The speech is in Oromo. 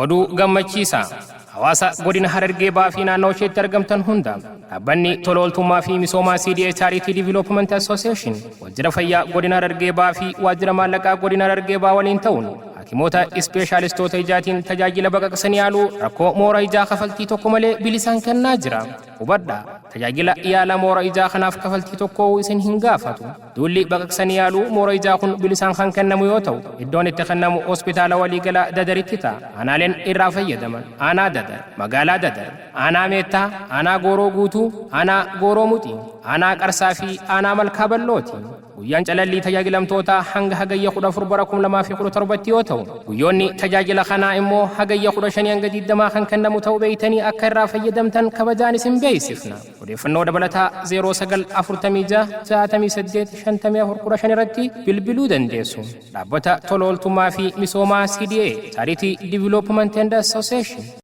Oduu gammachiisaa hawaasa godina Harargee Bahaa fi naannoo isheetti argamtan hunda, dhaabbanni tola ooltummaa fi misoomaa CDA, Charity Development Association, Waajjira Fayyaa Godina Harargee Bahaa fi Waajjira Maallaqaa Godina Harargee Bahaa waliin ta'uun hakimoota ispeeshaalistoota ijaatiin tajaajila baqaqsanii yaaluu rakkoo moora ijaa kafaltii tokko malee bilisaan kennaa jira. Hubadhaa, tajaajila yaala moora ijaa kanaaf kafaltii tokko isin hin gaafatu. Duulli baqaqsanii yaaluu moora ijaa kun bilisaan kan kennamu yoo ta'u, iddoon itti kennamu Hospitaala Waliigalaa Dadaritti ta'a. Aanaaleen irraa fayyadaman: Aanaa Dadar, Magaalaa Dadar, Aanaa Meettaa, Aanaa Gooroo Guutuu, Aanaa Gooroo Muxii, Aanaa Qarsaa fi Aanaa Malkaa Bal'ooti. Guyyaan calallii tajaajilamtootaa hanga Hagayya 14 bara 2017tti yoo ta'u, guyyoonni tajaajila kanaa immoo Hagayya 15 hanga 20 kan kennamu ta'uu beektanii akka irraa fayyadamtan kabajaan isin beeksifna. Odeeffannoo dabalataa 09 46 68 54 15 irratti bilbiluu dandeessu. Dhaabbata tola ooltummaa fi misoomaa CDA, Charity Development and Association.